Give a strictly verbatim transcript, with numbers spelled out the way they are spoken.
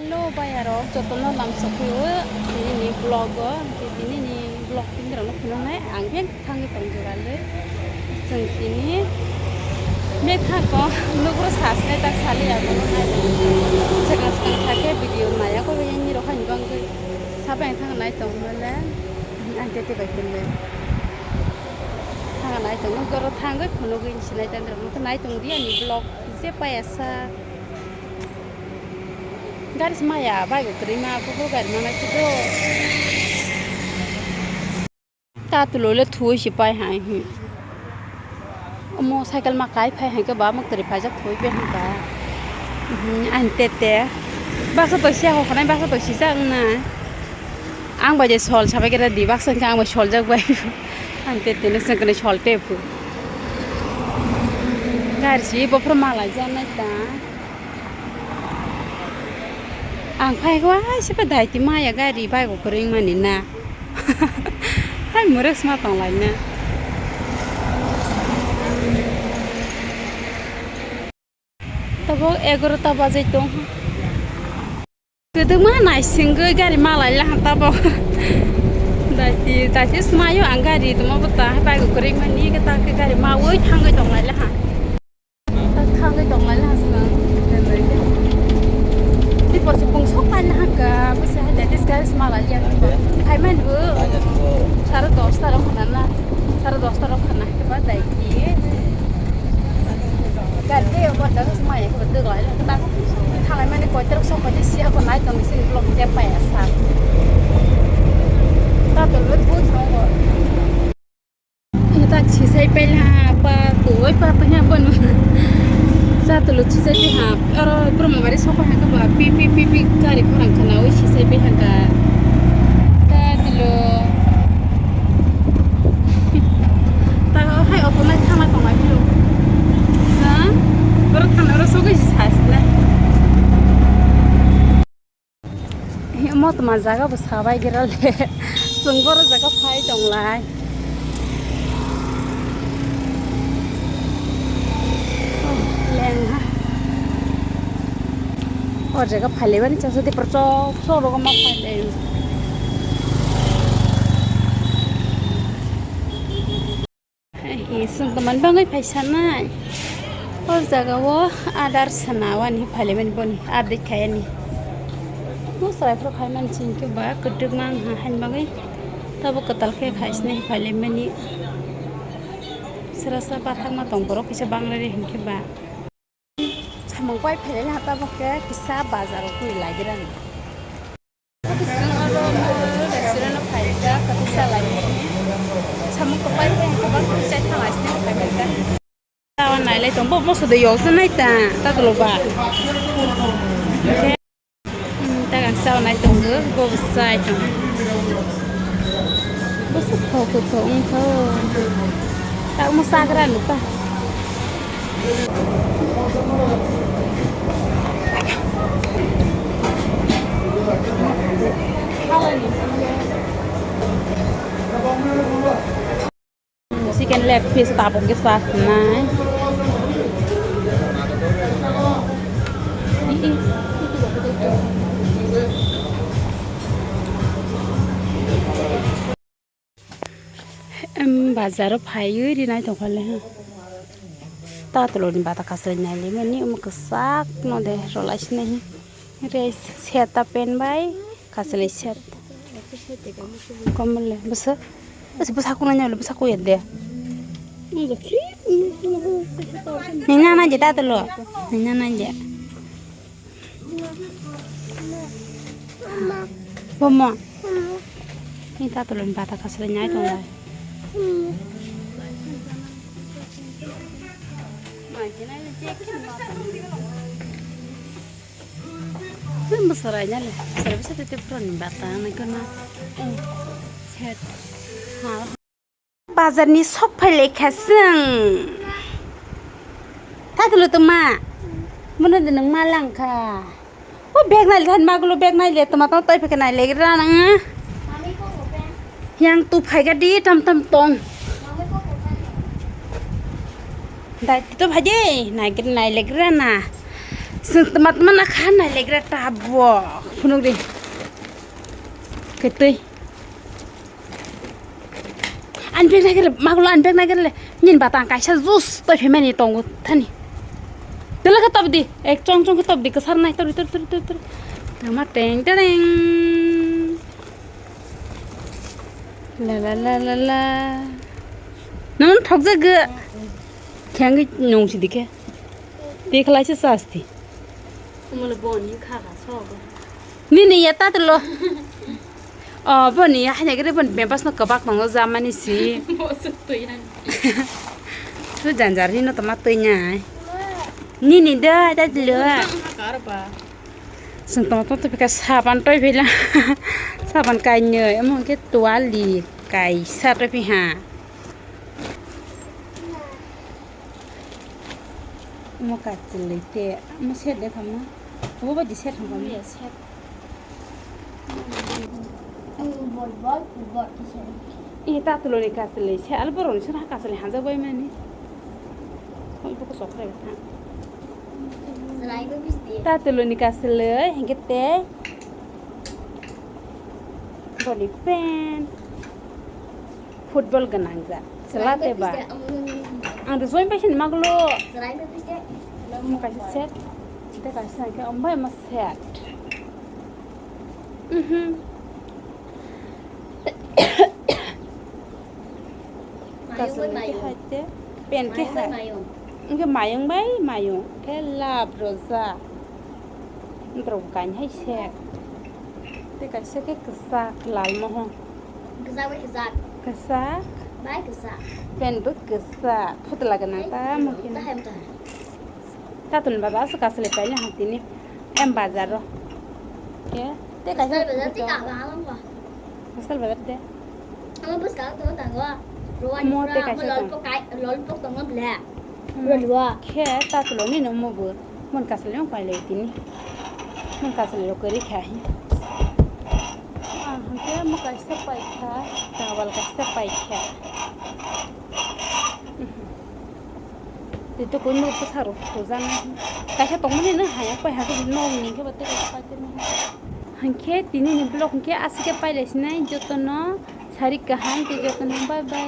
Hello, bayarok, jotono lamsok phaiwi tinini vlog o, tei tinini vlog tini rokno phunuknai ang beng thangwi tong jora le. Chwng tini mekha kong nugro sasnai tak sali ya bono nai. Swkang swkang sakhe video naya kok yang ni rok haini bangwi sabai thang nai tong le. Ang tete bai tong le. Thang nai tong nugro thangwi phunugwi sinai tang rok nai tong di ani vlog je payasa. Gari se maya, bike o kwrwi ma, buphuru gari ma nai se do. Ta tulo le thuwi se pai hai, hmm. Omo cycle ma kai phai hai khe ba, mo kwrwi phaijak thuwi pai hai ka. Hmm, ani tete. Baksa to siya ho khanai, baksa to sijak wng nai. Ang bai je sol sabai khe ready, baksa wngkha ang bai soljak bai. Ani tete no swngkhe sol tephu. Gari se buphuru ma laijak nai ta. Ang phai khe waisa khe daiti maya gari bike o kwrwng mani na. Hai murek sma tong lai na. Tabuk egarota bajai tong. Kwdwkma naisingwi gari malai laha tabuk. Daiti, daiti smaio ang gari tongma bwta hai bike o kwrwng mani khe ta khe gari mawi thangwi tong lai laha. Thangwi tong lai laha sna. Tei porsi pung sok pai laha ka, bwsa hai dai, this guys mala liya. Hai man bu. Sare dosta rok khana na. Sare dosta rok khana ke ba dai ki. Gar de ba da mai ko de lai la ta. Thalai mani koi trok sok pai siya ko nai tong si blok je pai asa. Ta to lut bu thong ko. Ita chisai pela pa koi pa pa ha bonu. Sa tulu chisai pi ha. Oro Brahmabari soko ha ka ba pi pi pi pi gari khorang khana oi chisai pi ha ka. Ta tulu. Ta hai auto nai thama tong ai pilo. Sa oro thana oro soko si sa sila. Omo tma jaga bo sabai gira le. Chwng boro jaga phai tong lai. Oh, leng ha. O jaga phai le bani chasa de por chok chok rogo ma phai le. Hai, hi, chwng tongmani bagwi phai sanai. O jaga o adar sana wani phailaimani boni update khaiyani. Bo chwraifru khaimani chini khe ba kwdwkma wngha haini bagwi. Tabuk kwtal khe khai sinai phailaimani. Srasa bathakma tong borok kisa banglari hinkhe ba. Samung pai phailai ha tabuk khe kisa bazar o twi lagirani. Chwng oro restaurant o phaijak, kisa lai. Samung kwpai khe kwbang khe chai thang lai sini phai khe. Tawa nailai tong bo moso de yok se nai ta ta tolo ba. Hmm, ta gang saw nai tong go bo sai tong. Bo se tho ko tho ung tho. Ta mo sagra nu ta. Chicken leg piece tabuk khe chasnai. Em, bazar o phaiwi rinai tongkha le, ha. Ta toloni bata kasalai nai le mani, omo kwchak no de, rwlai sinai hi. Res set ta pen bai, kasalai set. Komole, bwsa, bwsa, bwsa kunai nai le, bwsa kuya de. Nina nai je ta tolo, nina nai je. Bomo. Ni ta tolong bata kasle nyai tong lai. Ni bwswrai nyale. Bwswrai bwsa tete phroni bata nai kono. Set. Ha. Bazar ni sok phai lai kha chwng. Tha tolo tongma. Bono de nang ma lang kha. O bag nai le than magulo bag nai le tongma tong toi phai khe nai le gra nang. Yang tu phai ga di tam tam tong. Dai to phai de nai gra nai le gra na. Sing tma tma na kha nai legra ta bo. Phunuk di. Ketui. An bag nai gele, maglo an bag nai gele. Nini batang kaisa juice toi phaimani tongo thani. Tela khe tobdi, ek chong chong khe tobdi, kwsar nai tori tori tori tori tori. Tama teng tereng. La la la la la. Nang thokjak ge. Khengwi nung sidi khe. Tikhlai se sasti. Umule boni kha kha sogo. Nini ya ta telo. Oh, boni ya hanya gere bon bebas no kabak nang jamani si. Mosuk tu yan. Tu janjar ni no tama tu nya. Nini da ta telo. Karba. Sung tama tu pika saban toi pila. Saban kai nyoi, amo ke tuali kai sa toi pi ha. Omo kachwlwi te, omo set de khamma. Obo bai di set hangkha. Omo ya set. Ang bol bol, bol bol kisa. E ta tuloni kachwlwi se, al boroni sura kachwlwi hanjak bai mani. Oi, boko sok rai bata. Serai bo bis de. Ta tuloni kachwlwi, hingke te. Boni pant. Football gwnang jak. Chwla te ba. Ang to join paisa ni maglo. Mo kaisa set. Te kaisa ke ombai ma set. Mhm. Mayung bai mayung. Hai te. Pen ke mayung bai hai. Mayung. Engke mayung bai mayung. Ke lab roja. Ntrok kain hai set. Te kaisa ke kwchak lal mohon. Kwchak bai kwchak. Kwchak. Bai kwchak. Pen bo kwchak. Phutla gwnang ta mohon. Tahai motha. Tatun baba aswk kasalai paina hantini. Em bazar ro. Ke. Te kaisa. Kasal bazar te ka ba alam ba. Kasal bazar te. Amo bwskang tongo tango. Rowan mo te kaisa tong. Lollipop kai, lollipop tongo ble. Khe ta tulo nini omo bo. Mon kasali rok pailai tini. Mon kasali rok kwrwi kha hi. Ah, hwnkhe omo kaisa paikha, towel kaisa paikha. Tei to kunu bwsa rok thujana. Kaisa tongmani no haya pai hakhe nok ni khe bo tei kaisa paikha. Hwnkhe tini ni vlog hwnkhe aswk khe pailai sinai jotono sari kaham tei jotono bye bye.